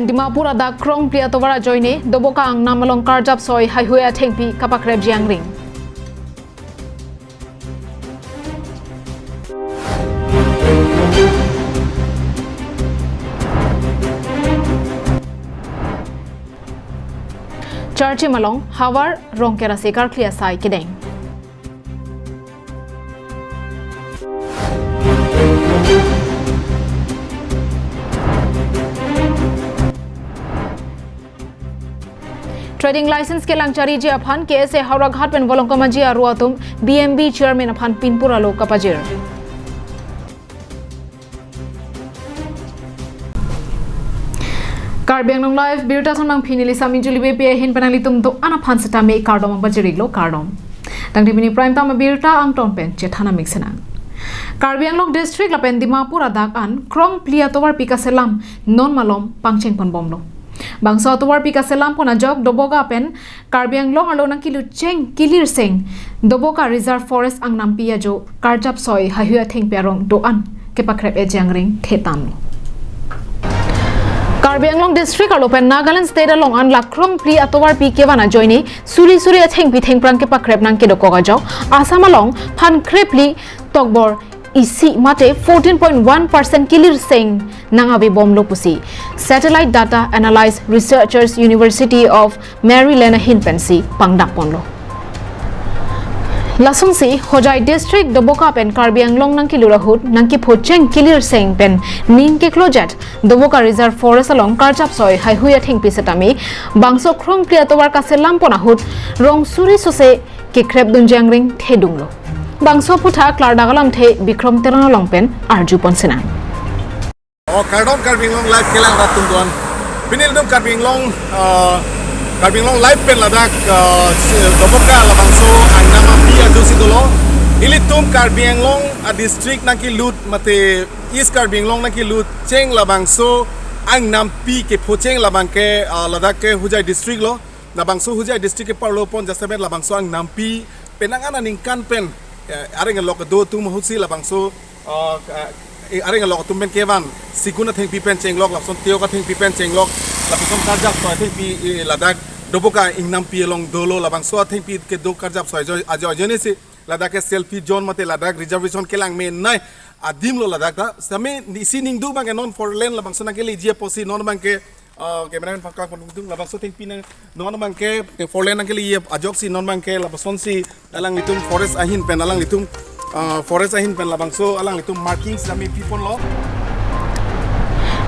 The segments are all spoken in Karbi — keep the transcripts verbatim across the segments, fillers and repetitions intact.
Dimapur adak Krongpli atovar ajoine Doboka angnam along karjap soi haihui athengpi kapakrep jangring. Charchim along Havar Rongker ase karkli asai kedeng. Trading license kelang chariji aphan K S A Howraghat pen Volongkom Aji aro atum B M B chairman aphan pinpur alo kapajir. Karbi Anglong Live birta sonang pini Lisa Minjuli Beypi ahin pen nanglitum do-an aphan setame kardom pajirlo, kardom. Tangte pini prime time birta angton pen chethan amik senang. Karbi Anglong district lapen Dimapur adak an Krongpli atovarpi kaselam non malom pangcheng ponbomlo. Bangso atovarpi kaselam pon ajok Doboka pen Karbi Anglong arlo nangkilut cheng kilirseng Doboka Reserve Forest angnampi ajo karjap soi haihui athengpi arong do-an kepakrep ejangring thetan. Karbi Anglong district arlo pen Nagaland state along an la Krongpli atovarpi kevan ajoine suri suri athengpi thengphrang kepakrep nangkedokok ajok Assam along phan krepli tokbor isi mate fourteen point one percent kilirseng nang-avebomlo pusi Satellite Data Analysis Researchers University of Maryland ahin pensi pangdakponlo. Lasonsi Hojai district Doboka pen Karbi Anglong nangkilut ahut nangkiphocheng kilirseng pen ning keklojet Doboka Reserve Forest along karjap soi haihui athengpi setame bangso Krongpli atovar kaselam pon ahut rong suri sose kekrepdun jangring thedunglo. Bangso aputhak klardak alamthe Bikrom Teron along pen arjupon senang. O kardom Karbi Anglong Live kelang rat atum do-an. Pini ilitum Karbi Anglong, ah, Karbi Anglong Live pen ladak, ah, si-, Doboka labangso angnampi ajosi dolo. Ilitum Karbi Anglong adistrict nangkilut mate East Karbi Anglong nangkilut cheng labangso angnampi kephocheng labang ke, ah, ladak ke Hojai district lo. Labangso Hojai district ke parlo pon jasemet labangso angnampi penang an aningkan pen, eh, areng alok do atum ahutsi labangso, eh, eh, areng alok atum pen kevan sigun athengpi pen chenglok, lapuson tiok athengpi pen chenglok, lapuson karjap soi athengpi, eh, ladak Doboka ingnampi along dolo, labangso athengpi kedo karjap soi ajo, ajo, ajoinesi ladak ke selfie zone mate ladak reservation kelang menei adim lo ladak ta. Sami isi ningduk abang ke non four lane labangso nangkeleji apotsi non abang ke, ah, cameraman pakang pon tung labangso athengpi nang non abang ke, eh, four lane nangkeleji ajoksi non abang ke lapusonsi alanglitum forest ahin pen alanglitum, ah, forest ahin pen labangso alanglitum marking sami piponlo.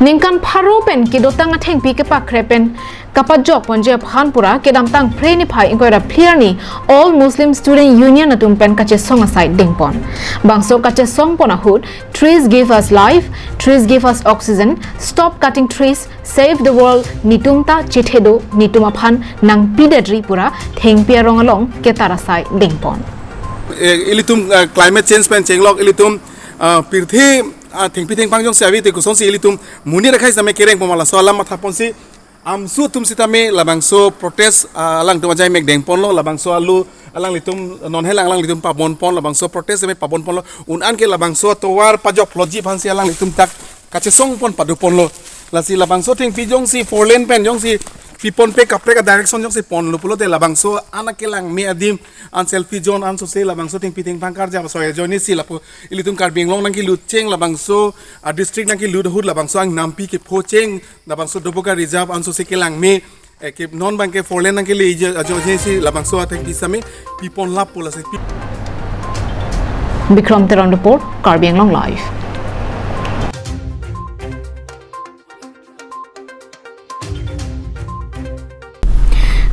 Ningkan pharo pen kedotang athengpi kepakrep pen kapajok ponji aphan pura kedamtang Phre niphai ingkoi ra phli arni All Muslim Student Union atum pen kachesong asai dengpon. Bangso kachesong pon ahut Trees Give Us Life, Trees Give Us Oxygen, Stop Cutting Trees, Save the World, Netum ta chethedo, netum aphan nangpidetri pura thengpi arong along ketar asai dengpon. Eh, ilitum, eh, climate change pen chenglok ilitum, ah, pirthe, ah, thengpi thengphrang jongsi ave te kosonsi ilitum monit akhei sami kereng poma laso alam mathaponsi AMSU atum sitame labangso protest, ah, alangtum ajai mek dengponlo, labangso alu alanglitum non helang alanglitum pabonpon, labangso protest sitame pabonponlo. Un-an ke labangso atovar pajokloji aphansi alanglitum dak kachesong pon padoponlo. Lasi labangso athengpi jongsi four lane pen jongsi piponpe kaprek a-direction jongsi ponlo pulote labangso an akelang me adim an selfie zone an sose labangso athengpi thengphrang karjap soi ajoinesi lapu ilitum Karbi Anglong nangkilut cheng labangso adistrict nangkilut ahut labangso angnampi kephocheng labangso Doboka Reserve an sose kelang me, eh, ke non abang ke four lane nangkeleji ajoinesi labangso athengpi sami piponlap pu lasi pi- Bikrom Teron report, Karbi Anglong Live.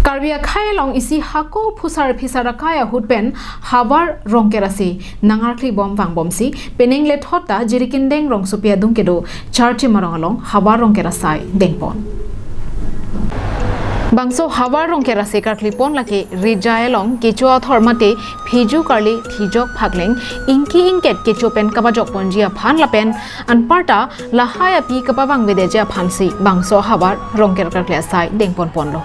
Karbi akhei along isi hako phusar phisar akai ahut pen Havar Rongker ase nangarkli bom vangbomsi penang lethot ta Jirikindeng rongsopi adung kedo Charchim arong along Havar Rongker asai dengpon. Bangso Havar Rongker ase karklipon lake Rijai along kecho athor mate phiju karli thijok phakleng ingki ingket kecho pen kapajok ponji aphan lapen anparta lahai api kapavangvedeji aphansi bangso Havar Rongker karkli asai dengponponlo.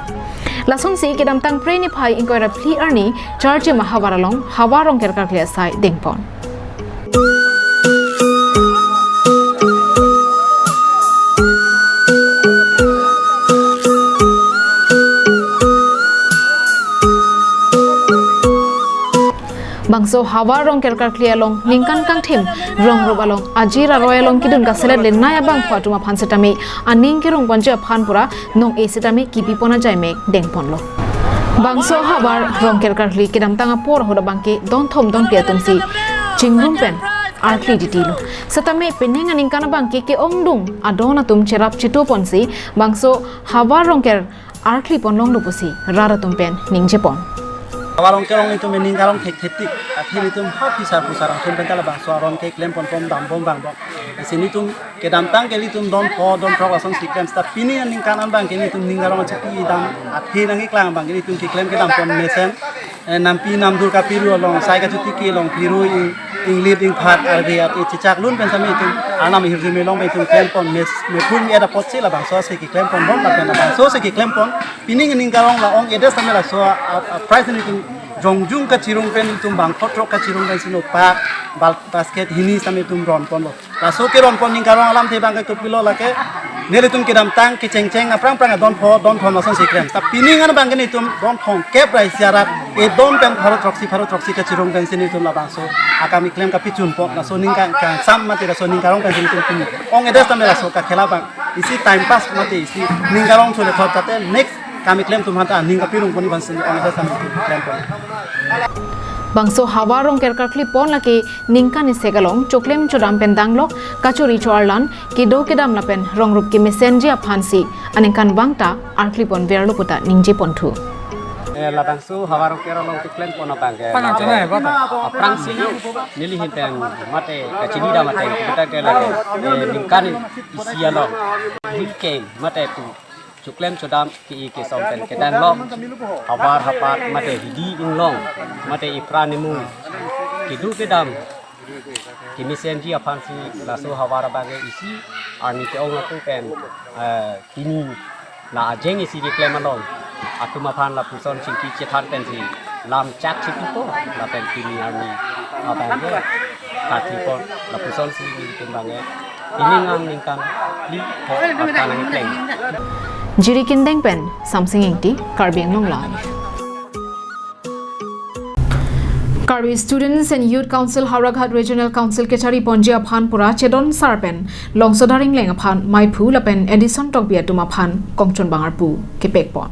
Lasonsi kedamtang Phre niphai ingkoi ra phli arni Charchim ahavar along Havar Rongker karkli asai dengpon. So Havar Rongker karkli along ningkan kangthim rongrup along ajir aroi along kedun kaselet lenai abangphu atum aphan setame aning kerung ponji aphan pura nong-e setame kipi pon ajai mek dengponlo. Bangso Havar Rongker karkli kedamtang apor ahut abangke don thom don phli atum si chingrum pen arkli titilo. Setame penang aningkan abangke ke-ongdung adon atum cherap chitu ponsi bangso Havar Rongker arkli pon longlo pusi rat atum pen ningjepon. Havar Rongker along itum ning karong thekthetik. Athe itum ha phisar phusar atum pen ta labangso aron keklem pon pon dambom bangbom. Isi itum kedamtang ke itum don pho don throk lasonsi klem seta pini aningkan abangke itum ning karong achipi dam athe nangkeklang abangke itum keklem kedam pon mesen. Eh, nampi namdur kapiru along, sai kachotiki along, piru ing, inglit ingphat, arve at, eh, chechak lun pen setame itum, arnam hirjume along pen itum klem pon, mes, mepun mi ada potsi labangso si keklem pon bom, lapen labangso si keklem pon, pining ning karong la ong-edet setame laso, a, a, prize ni itum, jongjung kachirung pen itum bang pho throk kachirung pen sino pak, bal, basket hini setame itum ron ponlo. Laso keron pon ning karong alamthe abangke kopilo lake. Nelitum kedamtang kechengcheng aphrang phrang don pho, don thom lasonsi klem. Ta pining an abangke itum don thom kep rai siarat. E don pen pharo throksi, pharo throksi kachirung pensi itum labangso akam keklem kapichun pon. Laso ning kang, kangsam mate laso ning karong pensi itum pini. Ong-edet setame laso kakhela abang. Isi time pass mate isi ning karong chole thot tate next kam keklem atum aphanta ning kapirung pon iban sini ong-edet setame klem pon. Bangso Havar Rongker karkli pon lake ningkan isi along choklem chodam pen danglok kachori cho-arlan kedo kedam lapen rongrup kemesenji aphansi aningkan vangta arkli pon verlo puta ningje ponthu. Eh, labangso Havar Rongker along keklem pon abangke. Aphrangsi neli ahin pen mate kachini dam ateng kita ke lake, eh, ningkan isi along. Hit keng mate pu choklem chodam ke-i kesong pen kedanglok, havar hapat mate hidi inglong mate ipra nimung kedo kedam kemesenji aphansi laso havar abangke isi arni ke-ong ako pen, eh, pini la ajeng isi keklem along atum aphan lapuson chingki chethan pensi lam chak chipipo lapen pini arni abangke kati pon lapusonsi nelitum abangke pining an ningkan phli pho arta nangpleng. Jirikindeng pen Samsing Ingti, Karbi Anglong Live. Karbi Students and Youth Council Howraghat Regional Council kechari ponji aphan pura Chedon Sar pen Longsodar Ingleng aphan maiphu lapen Edison Tokbi atum aphan kongchunbang arpu kepek pon.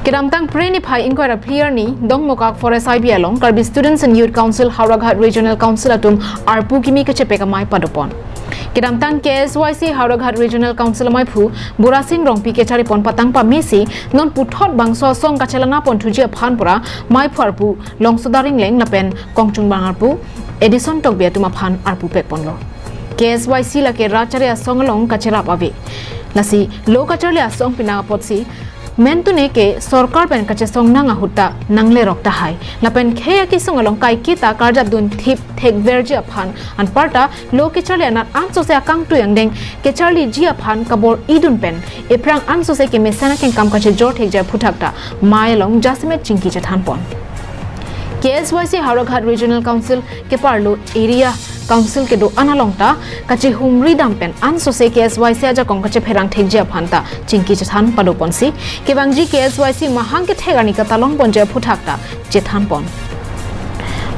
Kedamtang Phre niphai ingkoi ra phli arni Dongmukak Forest I B along Karbi Students and Youth Council Howraghat Regional Council atum arpu kimi kechepek amei padopon. Kedamtang K S Y C Howraghat Regional Council amaiphu Burasing Rongpi kechari pon patang pamesi non puthot bangso asong kachelana ponthuji aphan pura maiphu arpu Longsodar Ingleng lapen kongchunbang arpu Edison Tokbi atum aphan arpu pek ponlo. K S Y C lake rat chari asong along kacherap ave. Lasi lo kacharli asong pinang apotsi mentune ke sorkar pen kachesong nang ahut ta nanglerok tahai. Lapen khei akisung along kaiketa karjap dun thip thek verji aphan anparta lo kecharli anat ansose akangtui angdeng kecharliji aphan kabor-idun pen ephrang ansose kemesen akengkam kachejor thekji aphuthak ta mai along jasemet chingki chethan pon. K S Y C Howraghat Regional Council keparlo area council kedo-an along ta kachehumri dam pen ansose K S Y C ajakong kachepherang thekji aphan ta chingki chethan padoponsi kevangji K S Y C mahang kethek arni katalong ponji aphuthak ta chethan pon.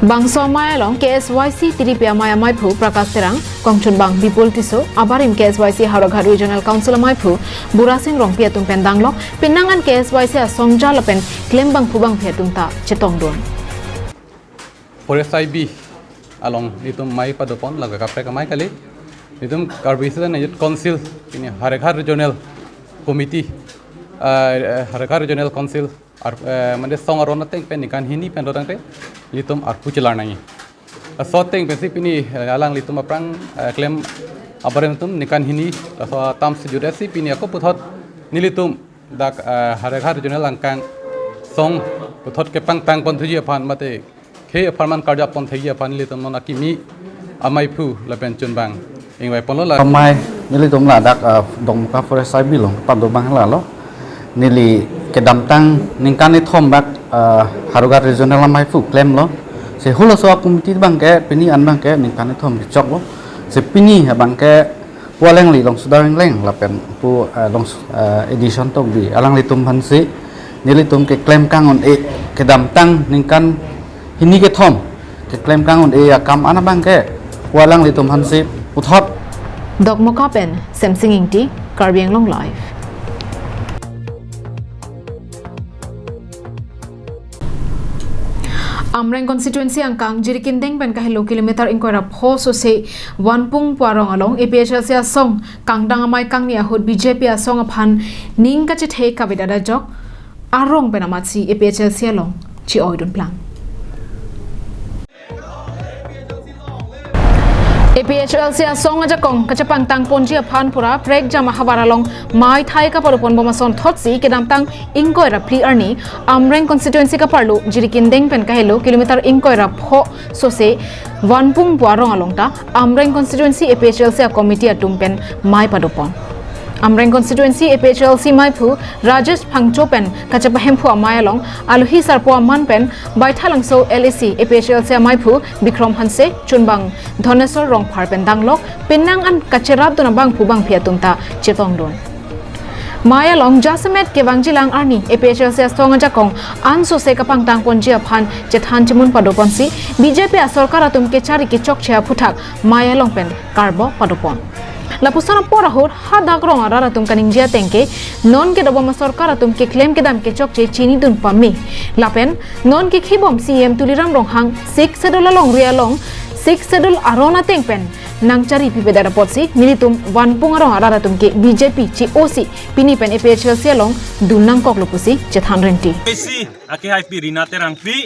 Bangso amei along K S Y C tiripi amei amaiphu Prakash Terang, kongchunbang Bipul Tisso, abarim K S Y C Howraghat Regional Council amaiphu Burasing Rongpi atum pen danglok penang an K S Y C asongja lapen klembangphu bangphi atum ta chetongdun. Forest I B along nelitum mei padopon laga kaprek amei kali. Nelitum Karbi Student Youth Council pini Howraghat Regional Committee, eh, Howraghat Regional Council ar, eh, mane song aron ateng pen ningkan hini pen dotangte nelitum arpu chelar nangji. Laso ateng pensi pini, eh, alanglitum aphrang, eh, klem abarim atum ningkan hini laso atam sejut si pini ako puthot nelitum dak, eh, Howraghat Regional angkang song puthot kepangtang ponthuji aphan mate khei apharman karjap pon thekji aphan nelitum non akimi amaiphu lapen chunbang ingvai ponlo la. Amei nelitum ladak, ah, Dongmukak Forest I B along padobang lalo. Neli kedamtang ningkan ithom bak, ah, Howraghat Regional amaiphu klemlo. Si halaso a-committee abangke pini an abangke ningkan ithom kechoklo. Si pini abangke pu alangli Longsodar Ingleng lapen pu, eh, Longs-, eh, Edison Tokbi alanglitum aphansi Nelitum keklem kang un-e, kedamtang ningkan hini kethom keklem kang un-e akam an abang ke pu alanglitum aphansi puthot. Dokmoka pen Semsing Ingti, Karbi Anglong Live. Amreng constituency angkang Jirikindeng pen kahelo kilometer ingkoi ra pho sose Vanpung pu arong along A P H L C asong kangdang amei kangni ahut B J P asong aphan ning kachethe kavedet ajok arong pen amatsi A P H L C along chi-oidun plang. A P H L C asong ajakong kachepangtang ponji aphan pura prekjam ahavar along mei thai kapado ponbom ason thotsi kedamtang ingkoi ra phli arni Amreng constituency kaparlo Jirikindeng pen kahelo kilometer ingkoi ra pho sose Vanpung pu arong along ta Amreng constituency A P H L C a committee atum pen mei padopon. Amreng constituency A P H L C meiphu Rajesh Phangcho pen kachepahemphu amei along alohi sarpo aman pen Baithalangso L A C A P H L C ameiphu Bikrom Hanse, chunbang Dhoneswar Rongphar pen danglok penang an kacherapdun abangphu bangphi atum ta chetongdun. Mei along jasemet kevangjilang arni A P H L C asong ajakong ansose kapangtang ponji aphan chethan chemun padoponsi B J P asorkar atum kechari kechokche aphuthak mei along pen karbok padopon. Lapuson apor ahut hadak rong arat atum kaningje ateng ke non kedobom asorkar atum keklem kedam kechokche chinidun pame. Lapen non kekhibom C E M Tuliram Ronghang Sixth Schedule alongri along Sixth Schedule aron ateng pen nangchari pipedet apotsi nelitum Vanpung arong arat atum ke B J P chi-osi pini pen A P H L C along dun nangkoklo pusi chethan rinti. Isi ake hai pi Rina Terangpi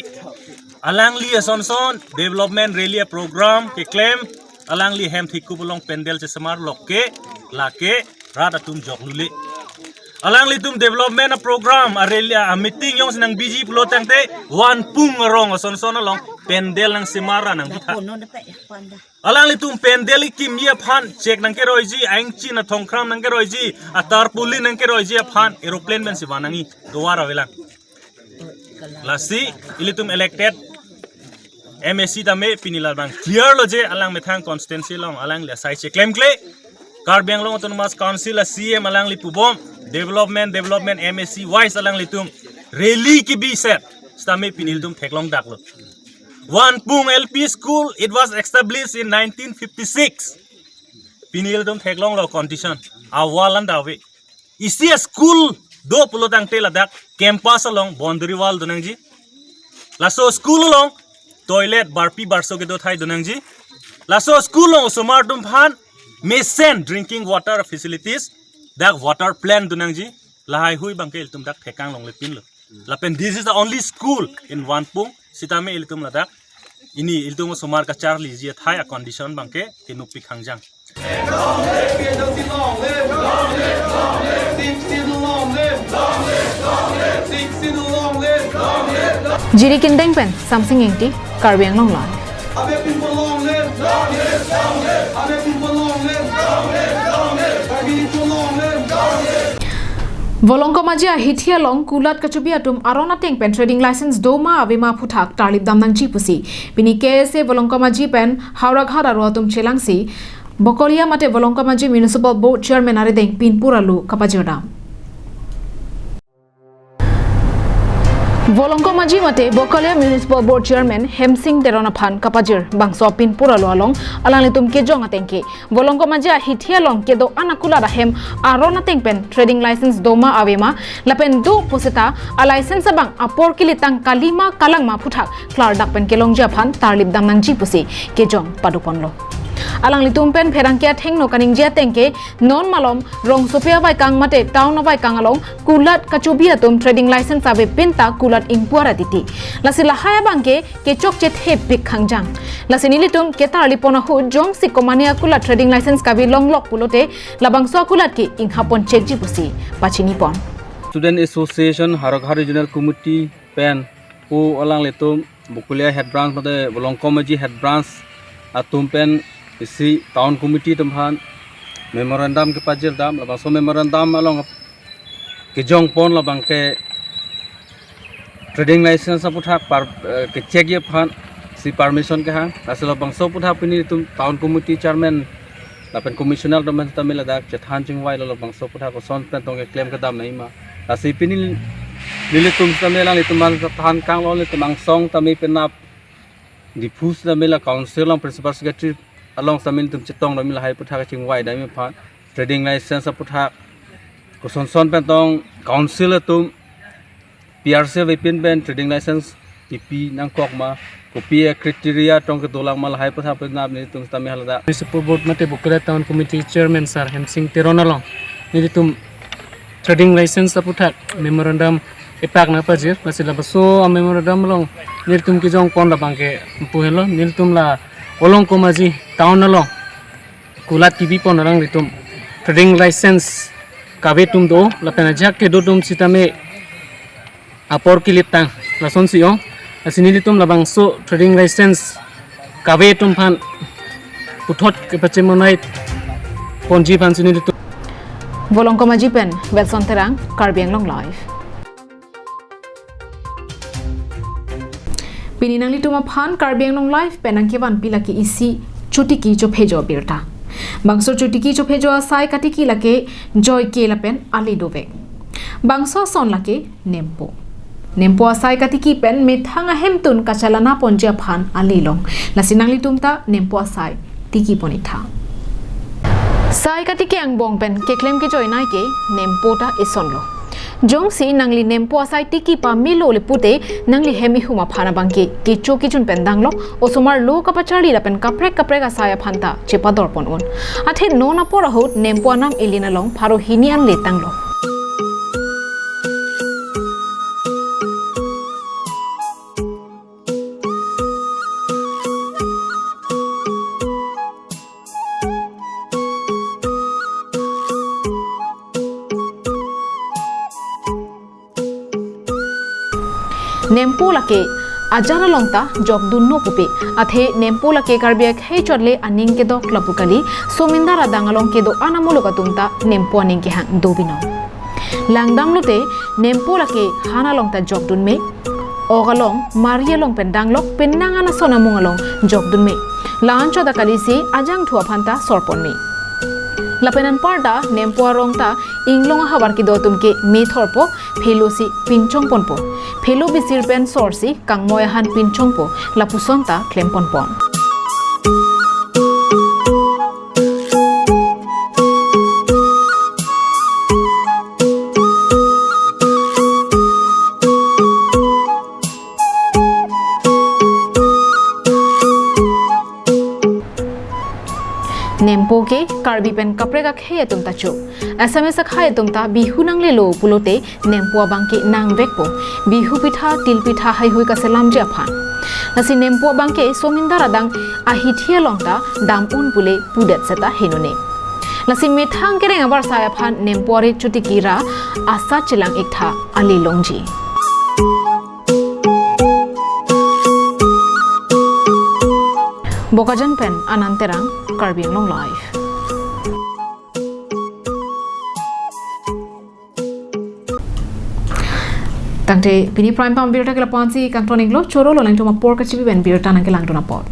alangli asonson development rally a program keklem alangli hem thikup along pandal chesemar lok ke lake rat atum jok lule. Alanglitum development a program a rally a meeting jongsi nang busy pulo tangte Vanpung arong asonson along pandal nangsemar ra nangpitha. Alanglitum pandal ikimji aphan chek nangkeroiji, aingchin athongkram nangkeroiji, a tarpaulin nangkeroiji aphan aeroplane pensi van nangji, tovar avelang. Lasi ilitum elected M A C tame pini labang clear lo je alang methang constituency along alangli asai cheklemkle. Karbi Anglong Autonomous Council a C E M alangli pubom development, development, M A C wise alanglitum rally kebiset sitame pini ilitum theklongdaklo. Vanpung L P School, it was established in nineteen fifty-six. Pini ilitum theklonglo condition. A wall an dave. Isi a school do pulo tangte ladak campus along boundary wall donangji. Laso school along toilet barpi barso kedo thai donangji. Laso school along osomar atum aphan mesen drinking water facilities, dak water plant donangji. Lahai hui abangke ilitum dak thekang longle pinlo. Lapen this is the only school in Vanpung. Sitame ilitum ladak pini ilitum osomar kacharliji athai a condition abangke kenukpik hangjang. Jirikindeng pen Samsing Ingti, Karbi Anglong Live. Volongkom Aji ahithi along kulat kachobi atum aron ateng pen trading license doma avema aphuthak tarlip dam nangji pusi pini K S A Volongkom Aji pen Howraghat aro atum chelangsi Bokolia mate Volongkom Aji Municipal Board Chairman arideng pinpur alu kapajir dam. Volongkom Aji mate Bokolia Municipal Board Chairman Hemsing Teron aphan kapajir bangso pinpur alu along alanglitum kejong ateng ke Volongkom Aji ahithi along kedo-an akulat ahem aron ateng pen trading license doma avema lapen do pusita a license abang apor kelitang kalima kalangma aphuthak klardak pen kelongji aphan tarlip dam nangji pusi kejong padoponlo. Alanglitum pen pherangke athengno kaningje ateng ke non malom rongsopi avaikang mate town avaikang along kulat kachobi atum trading license avepin ta kulat ingpu ra titi. Lasi lahai abangke kechokche thepik hangjang. Lasi nelitum ketarlipon ahut jongsi komane akulat trading license kave longlok pulote labangso akulat ke inghapon chekji pusi pachinipon. Student Association Howraghat Regional Committee pen pu alanglitum Bokolia Head Branch mate Volongkom Aji Head Branch atum pen isi Town Committee atum aphan memorandum kepajir dam, labangso memorandum along kejongpon labangke trading license aphuthak par, eh, kechekji aphansi permission kehang. Lasi labangso aphuthak pini itum Town Committee Chairman lapen Commissioner atum pen tame ladak chethan chingvailo, labangso aphuthak koson pen tong keklem kedam nangji ma. Lasi pini Nelitum sitame alanglitum aphan than kanglo, nelitum angsong tame penap Diphu sitame la council along principal secretary along sitame nelitum chetongdamji lahai aputhak kachingvai damji aphan, trading license aputhak kosonson pen tong council atum P R C avepin pen trading license pipi nangkok ma, kopi a-criteria tong kedolang ma, lahai aputhak penap nelitum sitame haladak Municipal Board mate Bokajan Town Committee Chairman Sir Hemsing Teron along nelitum trading license aputhak memorandum epak nangpajir, lasi labangso a-memorandum along nelitum kejongpon labang ke pu helo, nelitum la Olong Komaji town along kulat kebipon alanglitum trading license kave atum do, lapen ajahak kedo atum sitame apor kelip tang, lasonsi ong. Lasi nelitum labangso trading license kave atum aphan puthot kepachemon-ai ponji aphansi nelitum. Volongkom Aji pen Wilson Terang, Karbi Anglong Live. Pini nanglitum aphan Karbi Anglong Live pen nangkevanpi lake isi chotiki chophejo abirta. Bangso chotiki chophejo asai katiki lake joike lapen ali dovek. Bangso ason lake nempo. Nempo asai katiki pen methang ahemtun kachalana ponji aphan ali long. Lasi nanglitum ta nempo asai tikipon-ik tha. Sai katiki angbong pen keklem kejoinei ke nempo ta esonlo. Jongsi nangli nempo asai tiki pamelo le pute, nangli hem ihum aphan abang ke kecho kejun pen danglo, osomar lo kapacharli lapen kaprek kaprek asai aphan ta chepadorpon un. Athe non apor ahut nempo anam elin along pharo hini an le tanglo. Nempo lake ajar along ta jokdunno pupe. Athe nempo lake Karbi akhei chot le aning kedok lapu kali, somindar adang along kedo-an amuluk atum ta nempo aning kehang do binong. Langdam lote nempo lake han along ta jokdunme, ok along, mari along pen danglok, penang an ason amung along jokdunme. La-an chot akalisi ajangthu aphan ta sorponme. Lapen anparta nempo arong ta inglong ahavar kedo atum ke methorpo, phelosi pinchongponpo. Phelo bisir pen sorsi kangmoi ahan pinchongpo, lapuson ta klemponpon. Nempo ke Karbi pen kaprek akhei atum ta cho. Assamese akhei atum ta Bihu nanglelo pulote nempo abang ke nangvekpo. Bihu pitha, til pitha haihui kaselamji aphan. Lasi nempo abang ke somindar adang ahithi along ta dam un pule pudet seta henone. Lasi methang kereng abar asai aphan nempo ari chotiki ra asa chelang-ik tha, ali longji. Bokajan pen Anand Terang, Karbi Anglong Live. Tangte pini prime time birta ke lapu-ansi kangton-iklo, choro lo nangtum apor kachipi pen birta nangkelangdun apot.